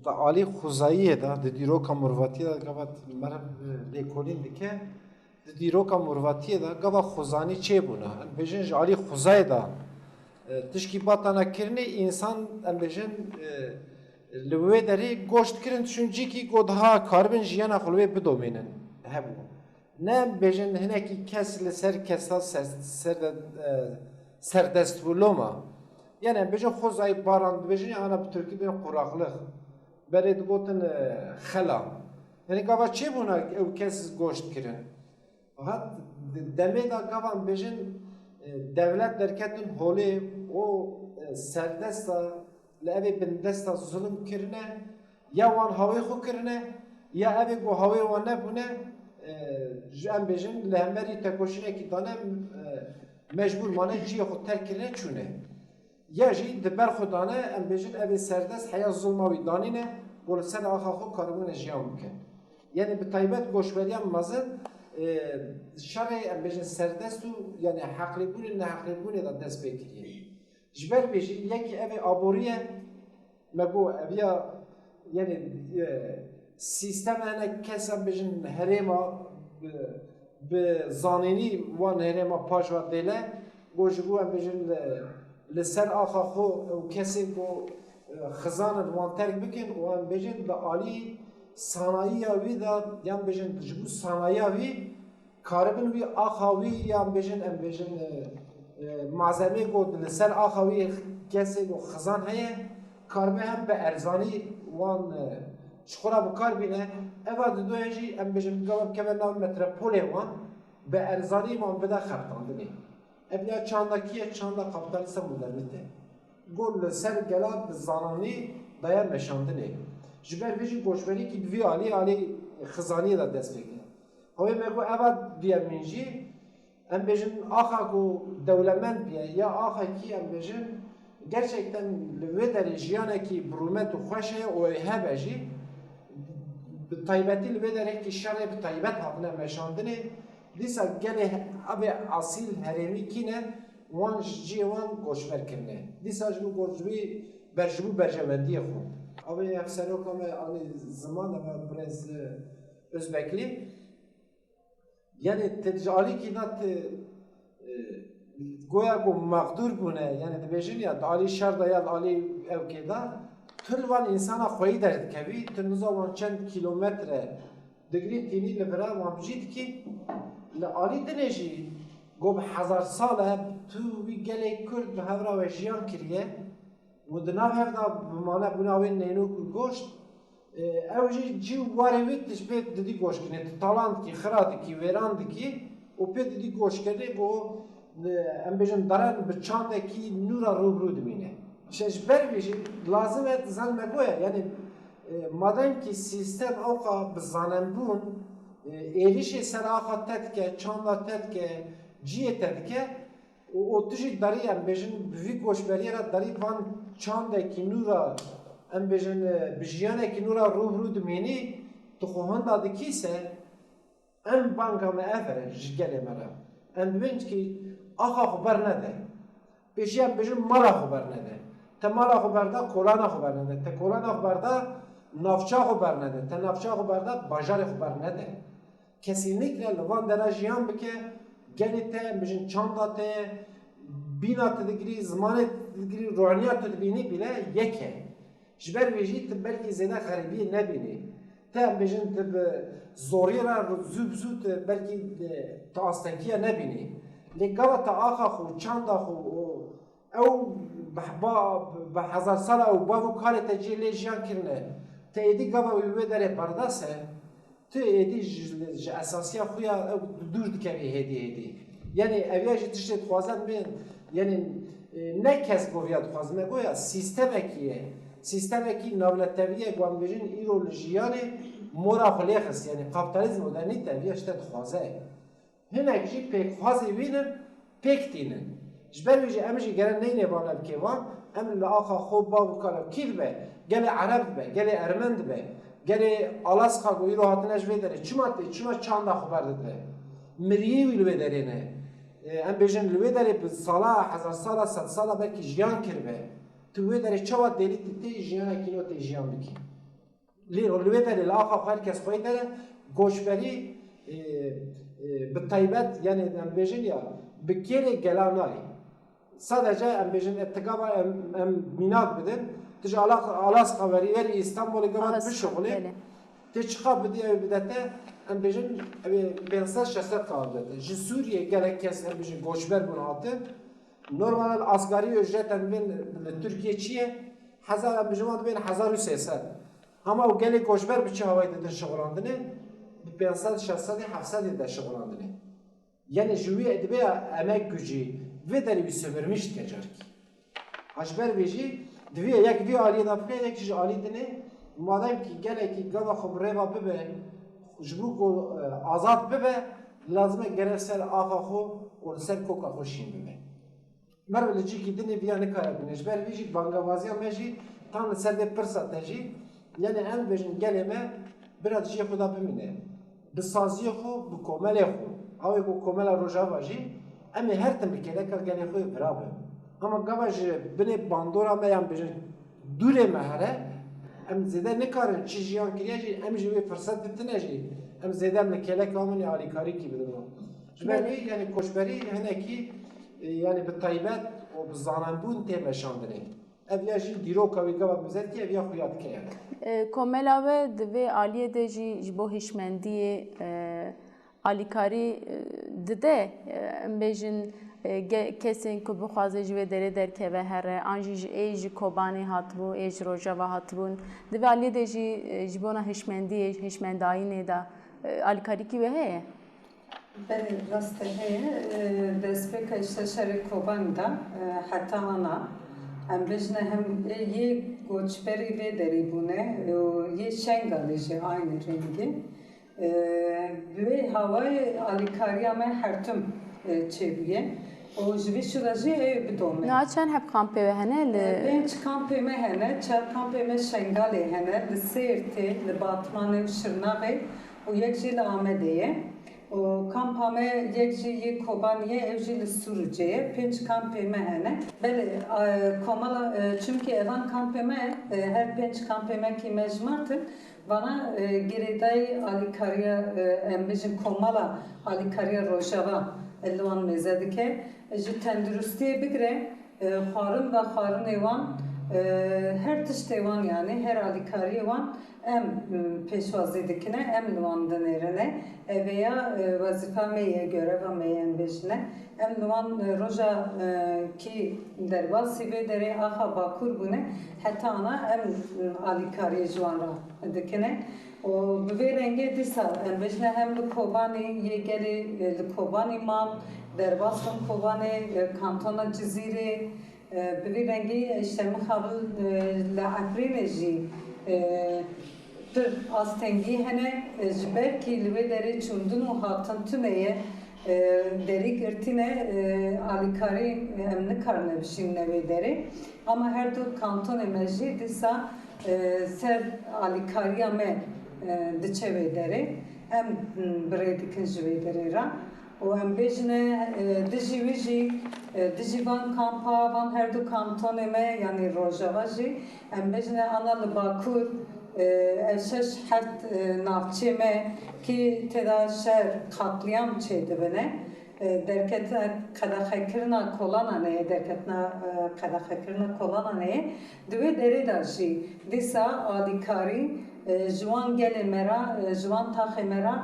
di alî xuzayîye de, di dîroka mirvatîye de gavat meriv lêkolîn dike. Di dîroka mirvatîye de gava xuzanî çêbûna. Em bêjin ji alî xuzayê de, e, tişkî batana kirinê însan, em bêjin, e, li wê derê goşt kirin, çun cîkî go daha karibin jiyana xwe li wê bidomînin hebû. Ne em bêjin hinekî kes li ser kesa ser, ser de, e, serdest bû loma. Yanî em bêjin xuzayî baran dibêjin, ana bi tirkî bêjin quraklık. Berê digotin, e, xela. Yanî gava çêbûna ew kes goşt kirin. Hat demê de gavan bêjin, e, dewlet derketin holê, o, e, serdesta, li evê bindesta zulm kirine, ya wan hawê xwe kirine, ya evê ku hawê wan nebûne, e, Ji em bêjin li hemberî tekoşînekî dane, e, mecbûr mane ciyê xwe terk kirine çûne. Ya jî di ber xwe dane, em bêjin evê serdest heya zulma wî danîne, ku li ser axa xwe karibûne jiyan bike. Yanî bi taybet goşberiyan mezin, e, şerê em bêjin serdest û yanî heqlêbûnê neheqlêbûnê de dest pê kiriye. Ji ber vê jî yekî evê aborî ye, me got ev ya, yanî, e, sîstem hene kes em bêjin herêma, e, bi zanînî wan herêma paş ve dêle, got ji bo em bêjin li, li ser axa xwe ew kesê ku, e, xizan in wan terk bikin û em bêjin bi alî sanayiya wî de, yan bêjin ji bo sanayiya wî, karibin wî axa wî, yan bêjin, em bêjin, e, e, malzemê ku li ser axa wî kesê ku xizan heye, karibe hem bi erzanî wan, e, ji xwe ra bi kar bîne. Eva didoye jî, em bêjin, gava keve nav metropolê wan, bi erzanî wan bide xebitandinê. Ev ya çanda kî ye? Çanda kapîtalîsta modernîte. Ku li ser gela bi zananî daye meşandinê. Ji ber vê jî goşberî kî bi vî alî, alî xizanîye de dest pê kir. Hewê me got eva duyemîn jî, em bêjin axa ku dewlemend bîye ya axa kî em bêjin gerçekten li vê derê jiyanekî bi rûmet û xweş heye û ê hebe jî, bi taybetî li vê derê kî şerê bi taybet hatine meşandinê, dîsa gelê evê asîl herêmî kî ne, wan ji ciyê wan goşber kirine. Dîsa ji bo goş-, ji bo ber-, ji bo berjewendiyê xwe. Avê hevseroka me anî ziman de me birêz, e, Özbekli. Yanî ti ji alî kî na ti, e, goya ku mexdûr bûne, yanî dibêjin ya, di alî şer de ya di alî ewkê de, tu li van însana xweyî derdikevî, tu niza wan çend kîlometre digirî tînî li vira wan bijî dikî, li alî dinê jî go bi hezar sal e, tu wî gelê Kurd bi hev ra we jiyan kiriye, û di nav hev de bi mane bûna wê neyno ku goşt, e, ew jî cî û warê wî tu ji pê didî goşkirinê, tu talan dikî, xira dikî, wêran dikî û pê didî goşkirinê ku, e, em bêjin deren bi çandekî nû ra rû bi rû dimîne. Şe ji ber vê jî lazim e zanîme goya, yanî, e, madem kî sîstem ewqa bi zanenbûn, e, êrişê ser axa te dike, çanda te dike, ciyê te dike, û, û tu jî derî, em bêjin, bi vî goşberîye ra derî van çandekî nû ra, em bêjin, e, bi jiyanekî nû ra rû bi rû dimînî, tu xwe hinda dikî se, en banga me ev e ji gelê me ra. Em dibên kî axa xwe bernede. Pêşî em bêjin mala xwe bernede. Te mala xwe berda, kolana xwe bernede. Te kolana xwe berda, navça xwe bernede. Te navça xwe berda, bajarê xwe bernede. Kesînlikle li van dera jiyan bike, gelê te, em bêjin çanda te, bîna te digirî, zimanê te digirî, ronîya te dibînî bîle yek e. Ji ber vê jî tu belkî zêde xerîbiyê nebînî. Te, em bêjin, tu bi zorî ra zû bi zû tu belkî, e, tu astekîya nebînî. Lê gava tu axa xwe, çanda xwe û ew bi, ba-, bi hezar sala ew bav û kalê te cê lê jiyan kirine. Te êdî gava wî wê derê berda se, tu êdî ji, ji esasîya xwe ya ew dûr dikevî hêdî hêdî. Yanî ev ya jî tiştê dixwaze bê, yanî, e, ne kes goviya dixwaze, me goya sîstemekî ye. Sîstemekî navnetewî ye, wan bêjin îro li jiyanê mora xwe lê xist. Yanî kapîtalîzm modernîte ev ya tişte dixwaze. Hinek jî pêkxwazê wî nin, pêk tînin. Ji ber wî jî em jî gere neynê van ev kêvan, em li axa xwe bav û kala kî dibe, gelê Ereb dibe, gelê Ermen dibe, gelê Alaska ku îro hatine ji vê derê, çima tê, çima çanda xwe berdide? Miriyê wî li wê derê ne. E, em bêjin li wê derê bi sala, hezar sala, sed sala belkî jiyan kiribe. Tu wê derê çawa dêlî tu tê jiyanekî no tê jiyan bikî? Lê li wê derê li axa xwe her kes xweyî dere, goşberî, e, e, bi taybet, yanî em bêjin ya, bi kêrê gela nayê. Sadece em bêjin, e, ti gava em, em mînak bidin, ti ji Ala-, Alaska verî, verî Îstanbulê gava bişuxulê, belê, tê çiqa bidî ew bide te, em bêjin, ew ê pênc sed şeş sed kava bide te. Ji Sûriyê gelek kes em bêjin goçber bûn hatin. Normalde asgari ücret em bên li Tirkiye çi ye? Hezar, em bêjin wan dibên hezar û sê sed. Hema ew gelê goçber bi çi hawayî de din şixulandinê? Bi pênc sed, şeş sed, heft sed de şixulandinê. Yanî ji wî dibe ya emek gücü, vê derî wî sömürmüş dike carkî. Ha ji ber vê jî, divê yek vî alîyê de bike, yek jî ji alî dinê, madem kî gelekî gava xwe bi rêva bibe, Ji bo ku, e, azad bibe, lazim e gere ser axa xo û li ser koka xo şîn bibe. Merv li cîkî dinê viya nikaribîne. Ji ber vî jî bangavazîya me jî tam li ser vê pirsa te jî, yanî em dibêjin gelê me bira di cihê xwe de bimîne. Bi saziyê xwe, bi komelê xwe. Awê ku komela Rojava jî, em ê her tim bi kêleka gelê xwe vira bin. Ama gava ji binê bandora me yan bêjin dûrê me here, em zêde nikarin çi jiyan kiriye jî, em jî wê firset ditine jî, em zêde em li kêleka min ê alîkarîkî bidin. Ji ber wê, yanî koçberî hinekî, e, yanî bi taybet û bi zanenbûn tê meşandinê. Ev ya jî dîroka wê gava mizet kî ev ya xuya dike yanî. E, komela we di vê alîyê de jî ji bo hişmendiyê, e, alîkarî, e, dide, e, em bêjin, e, ge-, kesên ku bixwaze ji wê derê derkeve here, an jî ji ê ji Kobanê hatibû, ê ji Rojava hatibûn. Di vê alîyê de jî, e, ji bona hişmendiyê, hişmendayînê de, e, alîkarîkî we heye? Belê, rast e, heye. E, destpêka îşte şerê Kobanî de, e, heta ana, em bêjine hem ê yê koçberî vê derê bûne, e, û yê Şengalê jî aynî rengî. E, bi wê hawayê alîkariya me hertim, e, çêbûye. Û ji vî şû de jî ê bidome. Niha çend heb kampê we hene li? E, pênc kampê me hene, çar kampê me Şengalê hene, li Sêrtê, li Batmanê û Şirnexê û yek jî li Amedê ye. Û kampa me yek jî yê Kobanî ye, ew jî li Sûrûcê ye. Pênc kampê me hene. Belê, e, komela, e, çimkî evan kampê me, e, her pênc kampê me kî me jimartin. Vana, e, girêdayî alîkariya, e, em bêjin komela alîkariya Rojava, e, li wan mêze dike. E, ji tenduristiyê bigire, e, xwarin vexwarinê wan, e, her tiştê wan, yanî her alîkariyê wan em, m, pêşwazî dikine, em li wan dinêrine. Eve ya, e, wezîfa me ye, göreva me ye, em bêjine. Em li wan, e, roja, e, kî derbasî vê derê axa Bakur bûne, heta ana em, e, alîkariyê ji wan re dikine. Û bi vê rengê dîsa em bêjine hem li Kobanî yê gelê, e, li Kobanî man, derbas bin Kobanê, e, kantona Cizîrê, e, bi vî rengî îşte mixabil, e, li Efrînê jî, e, pir astengî hene, e, ji ber kî li wê derê çûndin û hatin tune ye, e, derî girtîne, e, alîkarî, e, em nikarine bişînine wê derê. Ama her du kantonê me jî dîsa, e, ser alîkariya me, e, diçe wê derê. Em, m, bi rê dikin ji wê derê re. Û em bêjine, e, dijî wî jî, e, dijî van kampa, van her du kantonê me, yanî Rojava jî, em bêjine ana li Bakur, e, ev şeş heft, e, navçê me kî têda şer, qatlîyam çêdibine, e, derketina qedexekirina kolananê ye, derketina, e, qedexekirina kolananê ye, di wê derê de jî dîsa alîkarî, e, ji wan gelê me ra, e, ji wan taxê me ra,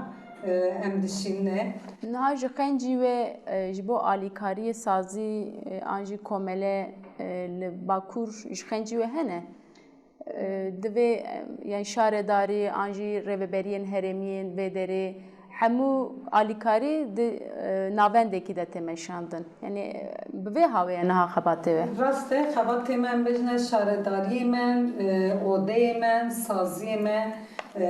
e, em dişînine. Niha ji qencî we, e, ji bo alîkariyê sazî, e, an jî komele, e, li Bakur ji qencî we hene? E, divê, e, yanî şaredarî an jî rêveberiyên herêmî yên vê derê hemû alîkarî di, e, navendekî de tê meşandin. Yanî, e, bi vê hawê ye niha xebatê we? Rast e, xebatê me em bêjine şaredariyê me, e, odeyê me, saziyê me, e,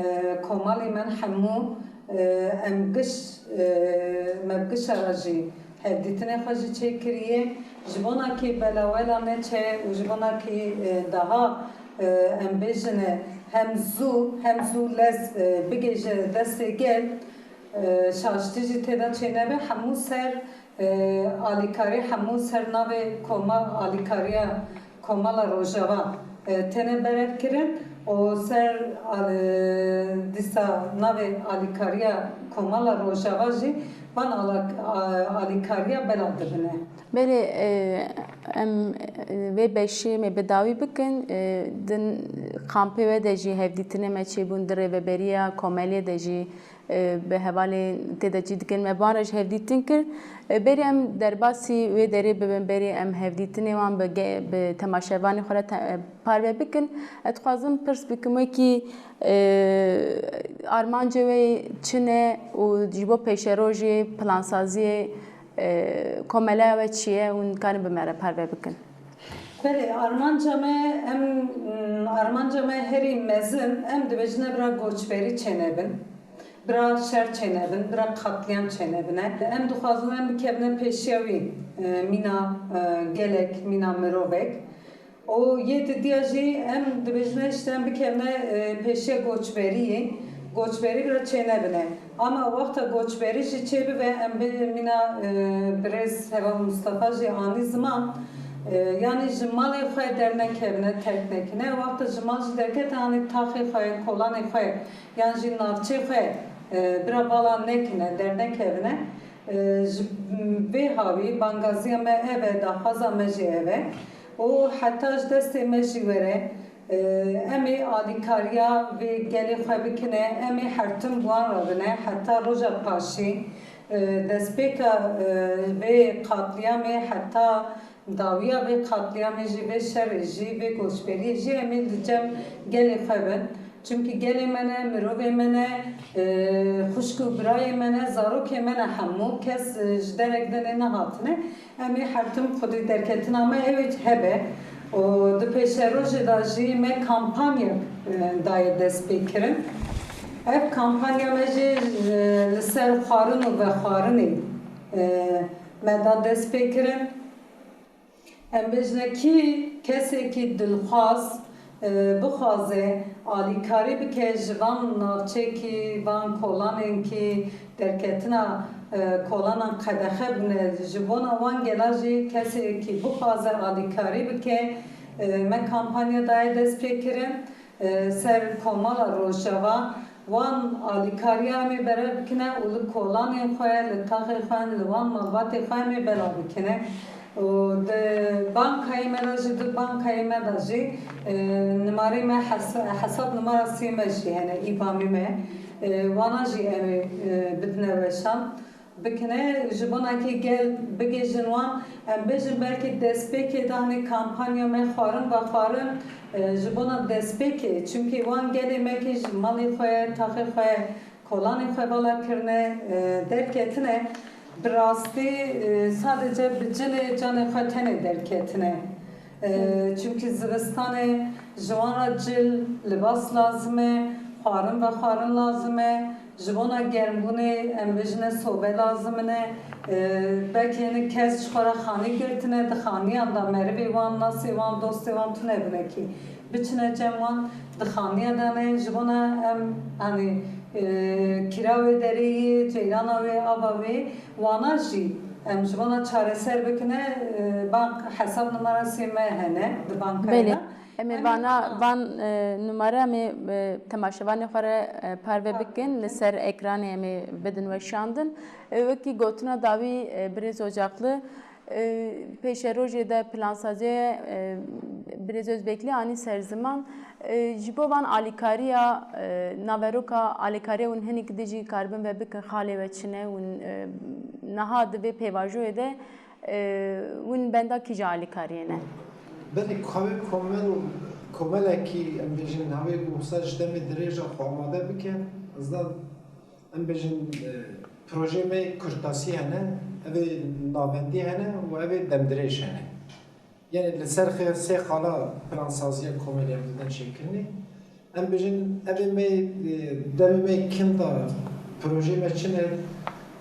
komalê me hemû, e, em giş, e, me bi gişa ra jî hevdîtinê xwe jî çêkiriye. Ji bona kî belawela neçe û ji bona kî, e, daha, e, em bêjine hem zû, hem zû lez, e, bigêje destê gel, e, şaştî jî têda çênebe, hemû ser, e, alîkarî, hemû ser navê koma-, alîkariya Komela Rojava, e, têne berev kirin û ser al-, e, dîsa navê alîkariya Komela Rojava jî van ala-, a-, alîkariya bela dibine. Belê, e, em, e, vê beşê me bi dawî bikin. E, din kampê we de jî hevdîtinê me çêbûn, di rêveberiya komelê de jî e, bi hevalê tê de cî dikin. Me bi wan re jî hevdîtin kir. E, berî em derbasî wê derê bibin, berî em hevdîtinê wan bi ge-, bi temaşevanê xwe re te-, e, parve bikin. Ez dixwazim pirs bikim, wekî, e, armancê we çi ne û ji bo pêşerojê, plansaziyê, e, komeleya we çi ye, hûn karin bi me re parve bikin? Belê, armanca me, em, armanca me herî mezin, em dibêjine bira goçberî çênebin. Bira şer çênebin, bira qatlîyam çênebine. Em dixwazin em bikevine pêşiya wî, e, mîna, e, gelek, mîna mirovek. Û yê didiya jî em dibêjine îşte em bikevine, e, pêşiya goçberî yê. Goçberî bira çênebine. Ama wexta goçberî jî çêbibe, em bi mîna, e, birêz Heval Mustafa jî anî ziman, e, yanî ji malê xwe dernekevine, terk nekine. Wexta ji mal jî derkete, hanî taxê xwe, kolanê xwe, yan jî navçê xwe, e, bira vala nekine, dernekevine. E, ji vê hawî bangaziya me ev e, daxwaza me jî ev e. Û heta ji destê me jî were, e, em ê alîkariya vê gelê xwe bikine, em ê hertim bi wan re bine, heta roja paşî, e, destpêka, e, vê qatlîyamê heta dawiya vê qatlîyamê jî, vê şerê jî, vê goçberîyê jî em ê li cem gelê xwe bin. Çimkî gelê me ne, mirovê me ne, e, xwişk û birayê me ne, zarokê me ne, hemû kes, e, ji derek dinê nehatine. Em ê hertim xwedî derketina me ew ê hebe. Û di pêşerojê de jî me kampanya, e, daye destpêkirin. Ev kampanya me jî, e, li ser xwarin û vexwarinê, e, me da destpêkirin. Em bêjine kî kesekî dilxwaz, e, bixwaze alîkarî bike ji van navçekî, van kolanên kî derketina, e, kolanan qedexe bine, ji bona wan gela jî kesekî bixwaze alîkarî bike, e, me kampanya daye destpêkirin. E, ser Komala Rojava wan alîkariya em ê bere bikine û li kolanên xwe, li taxê xwe, li wan malbatê xwe em ê bela bikine. Û di bankayê me de jî, di bankayê me de jî, e, nimarê me hes-, hesab numarasê me jî hene, îbanê me. E, wana jî em ê, e, bidine weşan. Bikine, ji bona kî gel bigihîjin wan, em bêjin belkî destpêkê de hanî kampanya me xwarin vexwarin, e, ji bona destpêkê, çimkî wan gelê me kî ji malê xwe, taxê xwe, kolanê xwe vala kirine, e, derketine, bi rastî, e, sadece bi cilê canê xwe tenê derketine. E, çimkî zivistanê ji wan ra cil, libas lazim e, xwarin vexwarin lazim e. Ji bona germbûnê, em bêjine sobe lazim ine. E, belkî hinî kes ji xwe re xanî girtine, di xaniyan de merivê wan, nasê wan, dostê wan tune bine kî. Biçine cem wan, di xaniya de ne, ji bona em, hanî, e, kîra wê derê yê, ceyrana wê, ava wê, wana jî em ji bona çareser bikine, e, bank hesab numarasê me hene, di bankayê de. Belê. Em ê vana, van, e, numare em ê, e, temaşevanê xwe re, e, parve bikin, li ser ekranê em ê bidin weşandin. E, wekî gotina dawî, e, birêz Ocaklı, e, pêşerojê de plansaziyê, e, birêz Özbekli anî ser ziman. E, ji bo van alîkariya, e, naveroka alîkariya hûn hinîk di jî karibin ve bikin, xalê we çine, hûn, e, niha di vê pêvajoyê de E, win benda kîja alîkarîyê ne? Belê, kawê komel û komelekî, em bêjin, navê wisa ji demê dirêj a xwe amade bike, ez da, em bêjin, e, projeyê me yê kurtasî hene, ev ê navendî hene û ev ê demdirêj hene. Yanî li ser xê-, sê xala plansaziya komelî em didin şekilnî. Em bêjin, evê me, e, demê me kin da, projeyê me çin e.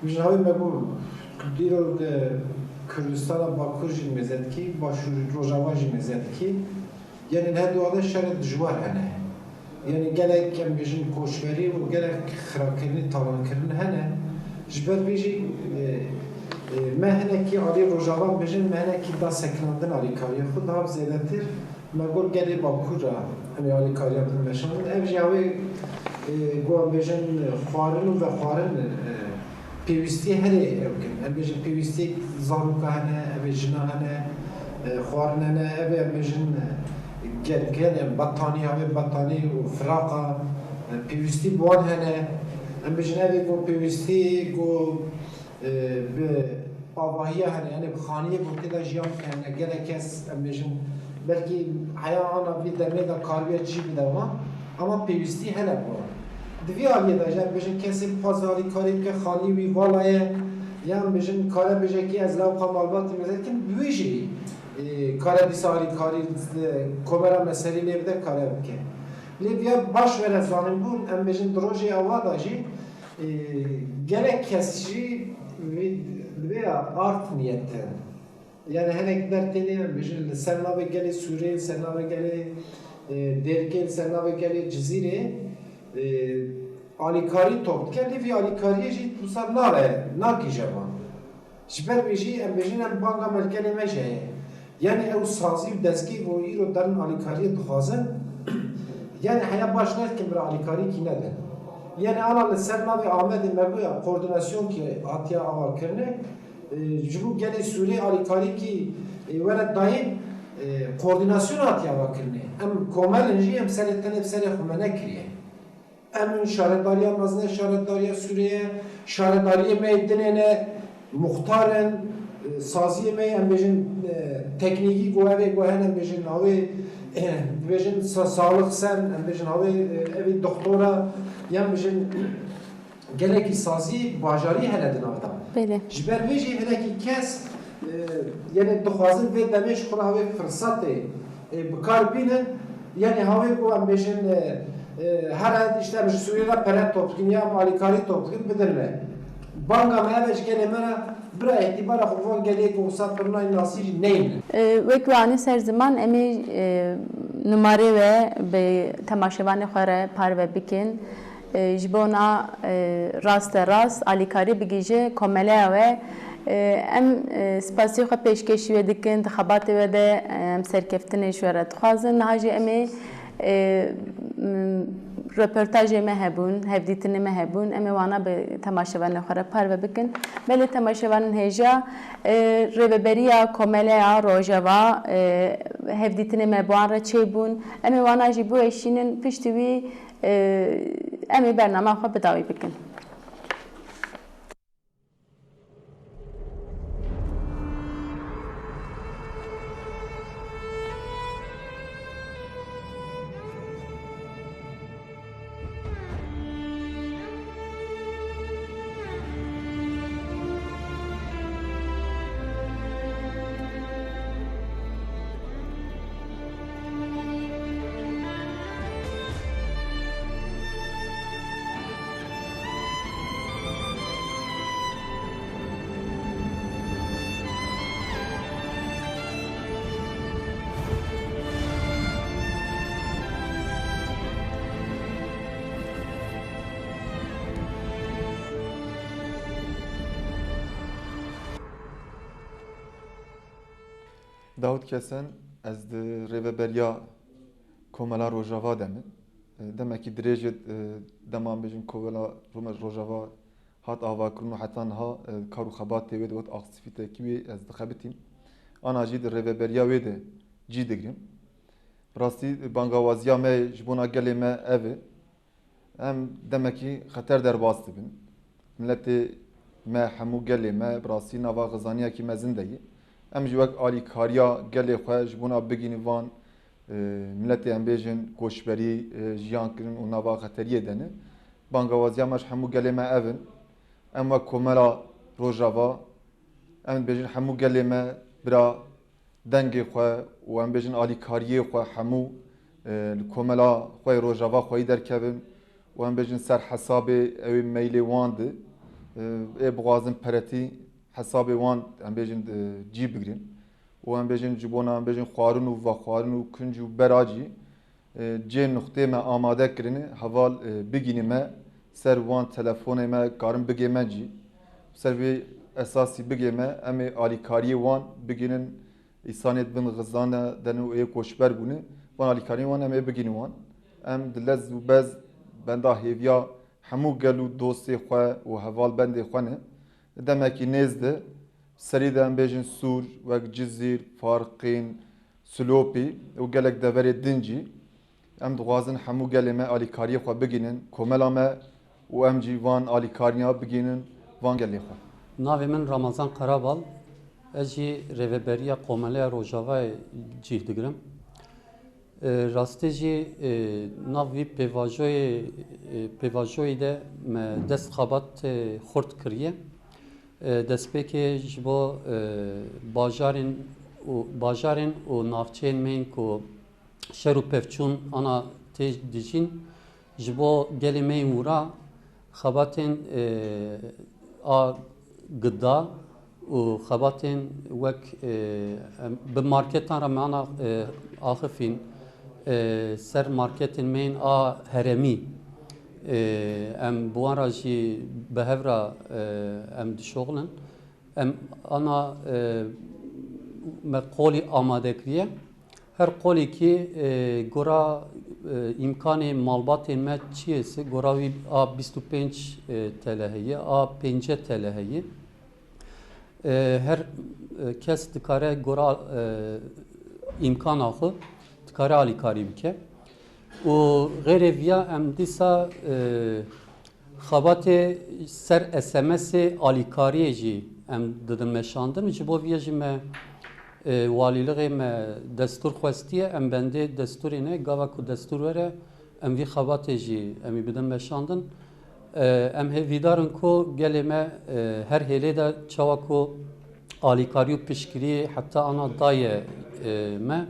Bêjin, hawê me got, dîro de Kurdistana Bakur jî mêze dikî, Başûr Rojava jî mêze dikî. Yanî li her du de şerê dijwar hene. Yanî gelek, em bêjin, koçberî û gelek xirakirinî, talankirin hene. Ji ber vê jî, e, e, me hinekî alî Rojava bêjin, me hinekî da sekinandin alîkariyê xwe, daha zêdetir me got gelê Bakur ra, em ê alîkariya bidin meşandin. Ev jî hawê, e, got em bêjin, xwarin û vexwarin, e, pêwîstî herê ew kin. Em bêjin pêwîstî zaroka hene, ev ê jina hene, e, xwarin hene, ev ê em bêjin, e, germkirin, em betanî, hawê betanî û firaqa, e, pêwîstî bi wan hene. Em bêjin ev ê got pêwîstî, got, e, bi avahiya hene, yanî bi xaniyê got tê de jiyan bikene. Gelek kes, em bêjin, belkî heya ana vî demê de karibe çî bide wan, ama pêwîstî hene bi wan. Di vî aliyê de jî, em bêjin, kesê bixwaze alîkarî bike, xanî wî vala ye, yan bêjin, kare bêje kî ez lewqa malbatê mêze dikim, bi wî jî, e, kare dîsa alîkarî, e, komera meselî lê bide kare bike. Lê viya baş were zanînbûn, em bêjin, di rojê awa de jî, E, Gelek kes jî vê, vê art niyete. Yani hinek dertêne, em bêjin, li ser navê gelê Sûrê, ser navê gelê, e, Dêrikê, ser navê gelê Cizîrê, e, alîkarî top dike, lê vî alîkarîyê jî wisa nave, nagihîje van. Ji ber wê jî em bêjin em banga me li gelê me jî heye. Yanî ew sazî û dezgehî ku îro derin alîkariyê dixwazin, yanî heya baş nedikin bira alîkarîkî nedin. Yanî ana li ser navê Amedê me goya koordînasyon ki hatiye ava kirine, e, ji bo gelê Sûrê alîkarîkî, e, were dayîn, e, koordînasyon hatiye ava kirine. Em komel in jî em serê tenê bi serê xwe me nekiriye. Em in şaredarîya mezin e, şaredarîya Sûrê ye, şaredarîyê me yê dinê ne, muxtar in, e, saziyê me yê, em bêjin, e, teknîkî ku ev ê ku hene, em bêjin hawê, e, bêjin sa-, sağlık sen, em bêjin hawê, e, ev ê doktor a, yan bêjin gelekî sazî, bajarî hene di nav de. Belê. Ji ber vê jî hinekî kes, e, yanî dixwazin vê demê ji xwe re hawê firsatê, e, bi kar bînin. Yanî hawê ku em bêjin, e, e, here îşte em ji Sûrî re pere top dikin ya em alîkarî top dikin bidin me. Banga me ev e ji gelê me re, bira îtîbara xwe van gelê ku wisa pirnayî nasî jî neynin. E, wek we anî ser ziman, em ê, e, numarê we bi temaşevanê xwe re parve bikin. E, ji bona, e, raste rast alîkarî bigihîje komeleya we. E, em, e, spasiyê xwe pêşkêşî we dikin, di xebatê we de, e, em serkeftinê ji we re dixwazin. Niha jî em ê, e, m, röportajê me hebûn, hevdîtinê me hebûn, em ê wana bi temaşevanê xwe re parve bikin. Belê temaşevanên hêja, e, Rêveberiya Komeleya Rojava, e, hevdîtinê me bi wan re çêbûn. Em ê wana jî biweşînin, piştî wî, e, em ê bernama xwe bi dawî bikin. Dawid Kesen, ez di Rêveberiya Komela Rojava de me. E, demekî dirêj e, e, dema em bêjin Komela Rome-, Rojava hat avakirin û heta niha, e, kar û xebatê wê de wet aksîfîtekî wê ez dixebitîm. Ana jî di rêveberiya wê de cî digirîm. Bi rastî bangawaziya me ji bona gelê me ev e. Em demekî xeter derbas dibin. Miletê me, hemû gelê me bi rastî nava xizaniyekî mezin de yê. Em jî wek alîkariya gelê xwe ji bona bigînî van, e, miletê em bêjin koçberî, e, jiyan kirin û nava xeteriyê de ne. Bangawaziya me ji hemû gelê me ev in. Em wek Komela Rojava, em dibêjin hemû gelê me bira dengê xwe û em bêjin alîkariyê xwe hemû, e, li komela xwe yê Rojava xweyî derkevin û em bêjin ser hesabê ewê meylê wan di, e, ê bixwazin peretî hesabê wan em bêjin, e, cî bigrin û em bêjin ji bona em bêjin xwarin û vexwarin û kinc û bera cî, e, cê nuxtê me amade kirine, heval, e, bigînî me, ser wan telefonê me karin bigê me cî. Ser vê esasî bigê me, em ê alîkariyê wan bigînin, îsanê di bin xizane de ne û ê koçber bûne, van alîkariyên wan em ê bigînin wan. Em di lez û bez benda hêviya hemû gel û dostê xwe û hevalbendê xwe ne. Demekî nêz de, serî de em bêjin Sûr, wek Cizîr, Farqîn, Silopî û gelek deverê din cî, em dixwazin hemû gelê me alîkariyê xwe bigînin komela me û em jî van alîkariya bigînin van gelê xwe. Navê min Ramazan Karabal, ez jî Rêveberiya Komeleya Rojavayê cih digirim. E, rastî jî, e, nav vî pêvajoyê, e, pêvajoyî de me dest xebat, e, xurt kiriye. E, destpêkê ji bo, e, bajarên û, bajarên û navçeyên me yên ku şer û pevçûn ana tê dijîn, ji bo gelê me yên wira Xebatên, e, a gıda û xebatên wek, e, em, bi marketan ra meana, e, axifîn, e, ser marketên me yên a heremî, e, em bi wan ra jî bi hev ra, e, em dişoxilin. Em ana, e, me qolî amade kiriye. Her qolî kî, e, gora, e, îmkanê malbatên me çi yê se, gora wî a bîst û pênc, e, T L heye, a pênce T L heye. E, her, e, kes dikare gora, e, îmkana xwu dikare alîkarî bike. Û xeyrê viya em dîsa, e, xebatê ser S M S'ê alîkarîyê jî em didin meşandin. Ji bo vîye jî me, e, walîlixê me destûr xwestiye, em bendê destûrê ne, gava ku destûr were, em vî xebatê jî em î bidin meşandin. E, em hêvîdar in ku gelê me, e, her hêlê de çawa ku alîkarî û piştgirî heta ana daye, e, me.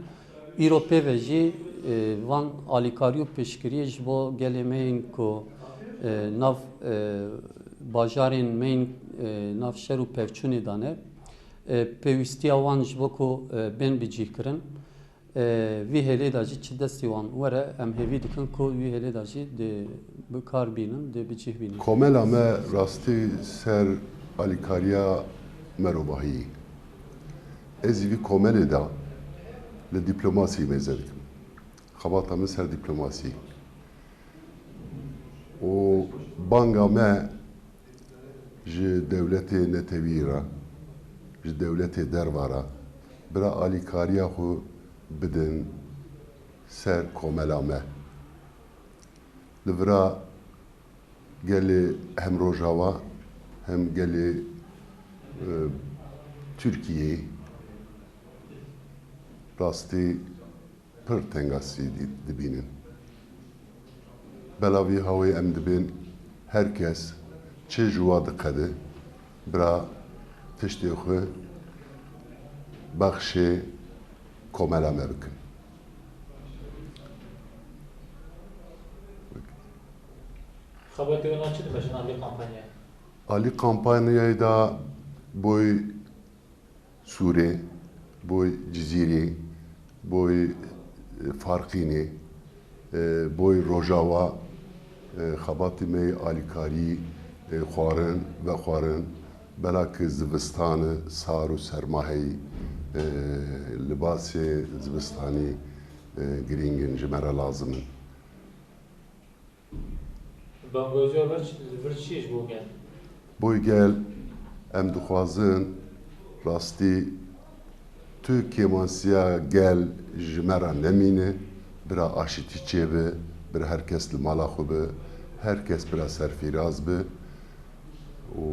Îro pê ve jî, e, van alîkarî û piştgirî ji bo gelê me yên ku, e, nav, e, bajarên me yên, e, nav şer û pevçûnê de ne, e, pêwîstiya wan ji bo ku, e, bên bicîhkirin, e, vî hêlê de jî çi destê wan were, em hêvî dikin ku vî hêlê de jî dê bi kar bînin, dê bi cih bînin. Komela me rastî ser alîkarîya me ro bahî. Ez zî vî komelê de li dîplomasî mêze dikim. Xebata min ser dîplomasî. Û banga me ji dewletê netewî re, ji dewletê derva re, bira alîkariya xwe bidin ser komela me. Li vira gelê hem Rojava hem gelê, e, Tirkiyeyê rastî pir tengasî dî-, dibînin. Bela vî hawê em dibên her kes çi ji wa diqede bira tiştê xwe bexşê komela me bikin. Xebatê wina çi dimeşin alî kampanyayê? Alî kampanyayê de boy Sûrê, boy Cizîrê, boy, e, Farqînê, e, boy Rojava, e, xebatê me yê alîkarî, e, xwarin, vexwarin, bela ki zivistan e, sar û serma hey, e, libasê zivistanî, e, girîng in, ji me re lazim in. Bangozîya vir, vir çi ji bo gel? Boy gel, em dixwazin rastî tu kêmasîya gel ji me re nemîne, bira aşitî çêbi, bira her kes li mala xwe bi, her kes bira serfîraz bi û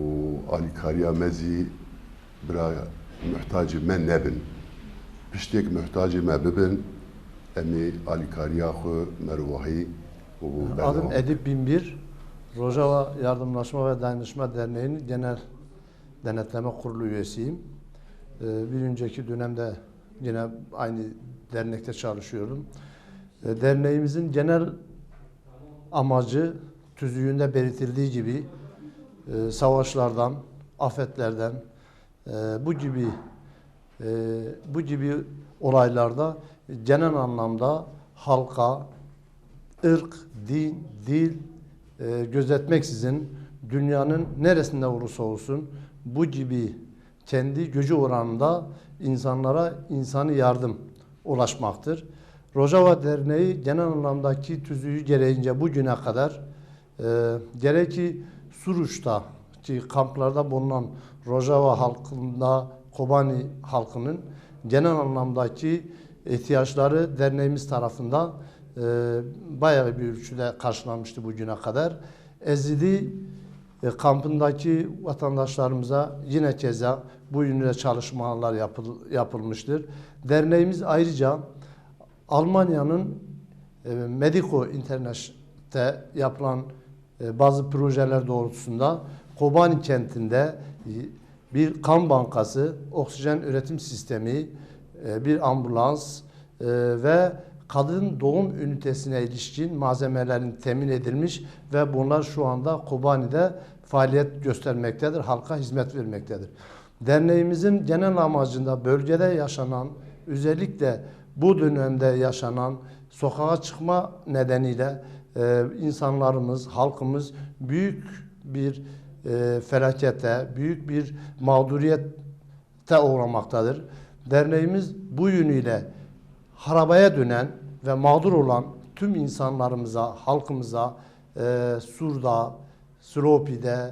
alîkariya me zî bira muhtacê me nebin. Piştêk muhtacê me bibin, em ê alîkariya xwe merivahî û berdewam bikin. Adım Edip Binbir, Rojava Yardımlaşma ve Dayanışma Derneği'nin Genel Denetleme Kurulu üyesiyim. Ee, bir önceki dönemde yine aynı dernekte çalışıyordum. Ee, derneğimizin genel amacı, tüzüğünde belirtildiği gibi, e, savaşlardan, afetlerden, e, bu gibi, e, bu gibi olaylarda genel anlamda halka, ırk, din, dil, e, gözetmeksizin dünyanın neresinde olursa olsun bu gibi kendi gücü oranında insanlara insani yardım ulaşmaktır. Rojava Derneği genel anlamdaki tüzüğü gereğince bugüne kadar, e, gerek ki Suruç'ta ki kamplarda bulunan Rojava halkında Kobani halkının genel anlamdaki ihtiyaçları derneğimiz tarafından, e, bayağı bir ölçüde karşılanmıştı bugüne kadar. Ezidi, e, kampındaki vatandaşlarımıza yine keza bu yönde çalışmalar yapıl-, yapılmıştır. Derneğimiz ayrıca Almanya'nın, e, Medico Internet'te yapılan, e, bazı projeler doğrultusunda Kobani kentinde, e, bir kan bankası, oksijen üretim sistemi, e, bir ambulans, e, ve kadın doğum ünitesine ilişkin malzemelerin temin edilmiş ve bunlar şu anda Kobani'de faaliyet göstermektedir, halka hizmet vermektedir. Derneğimizin genel amacında bölgede yaşanan, özellikle bu dönemde yaşanan sokağa çıkma nedeniyle, e, insanlarımız, halkımız büyük bir, e, felakete, büyük bir mağduriyete uğramaktadır. Derneğimiz bu yönüyle harabaya dönen ve mağdur olan tüm insanlarımıza, halkımıza, e, Sur'da, Silopi'de,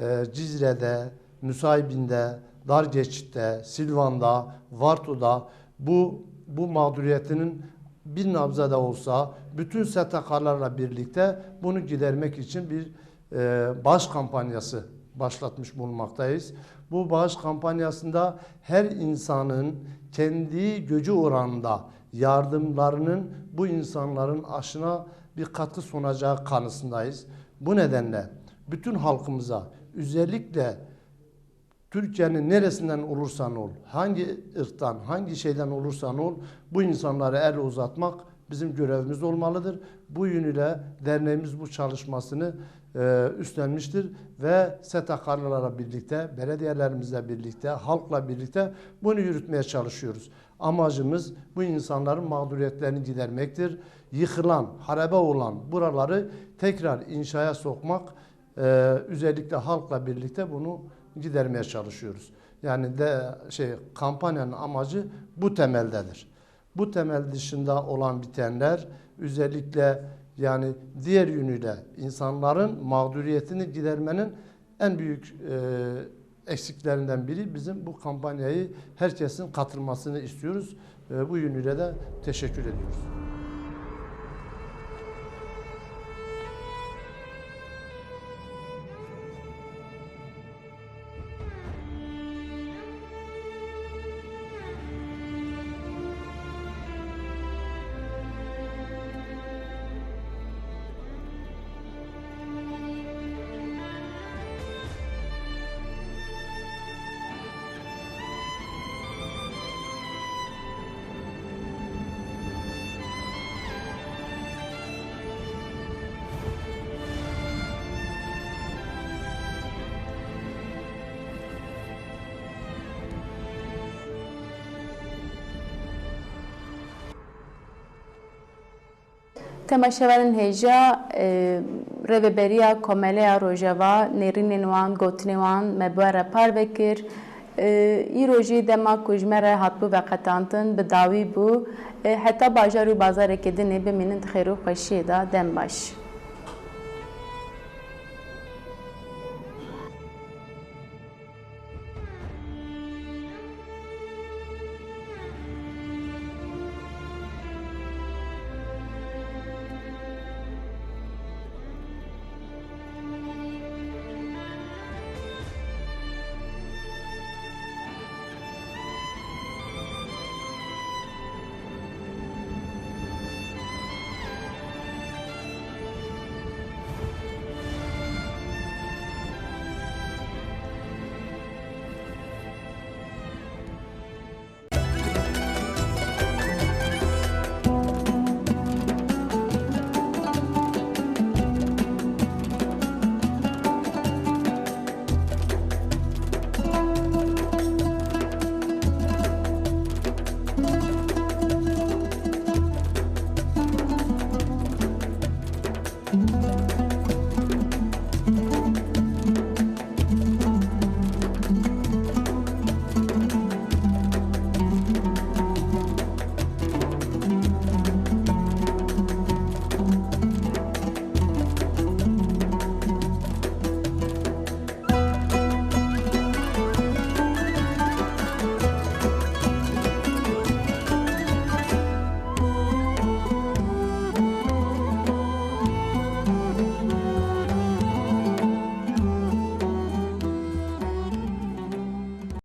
e, Cizre'de, Nusaybin'de, Dargeçit'te, Silvan'da, Vartu'da bu, bu mağduriyetinin bir nebze de olsa bütün S T K'larla birlikte bunu gidermek için bir, e, bağış kampanyası başlatmış bulunmaktayız. Bu bağış kampanyasında her insanın kendi gücü oranında yardımlarının bu insanların aşına bir katkı sunacağı kanısındayız. Bu nedenle bütün halkımıza, özellikle Türkiye'nin neresinden olursan ol, hangi ırktan, hangi şeyden olursan ol, bu insanlara el uzatmak bizim görevimiz olmalıdır. Bu yönüyle derneğimiz bu çalışmasını, e, üstlenmiştir ve S T K'larla birlikte, belediyelerimizle birlikte, halkla birlikte bunu yürütmeye çalışıyoruz. Amacımız bu insanların mağduriyetlerini gidermektir. Yıkılan, harabe olan buraları tekrar inşaya sokmak, e, özellikle halkla birlikte bunu gidermeye çalışıyoruz. Yani de şey, kampanyanın amacı bu temeldedir. Bu temel dışında olan bitenler özellikle, yani diğer yönüyle insanların mağduriyetini gidermenin en büyük, e, eksiklerinden biri. Bizim bu kampanyayı herkesin katılmasını istiyoruz. E, bu yönüyle de teşekkür ediyoruz. Temaşevanên hêja, e, Rêveberiya Komeleya Rojava nêrînên wan, gotinê wan me bi we re parve kir. E, îro jî dema ku ji me re hatibû veqetantin, bi dawî bû. E, heta bajar û bazareke dinê bimînin di xêr û xweşiyê de. Dem baş.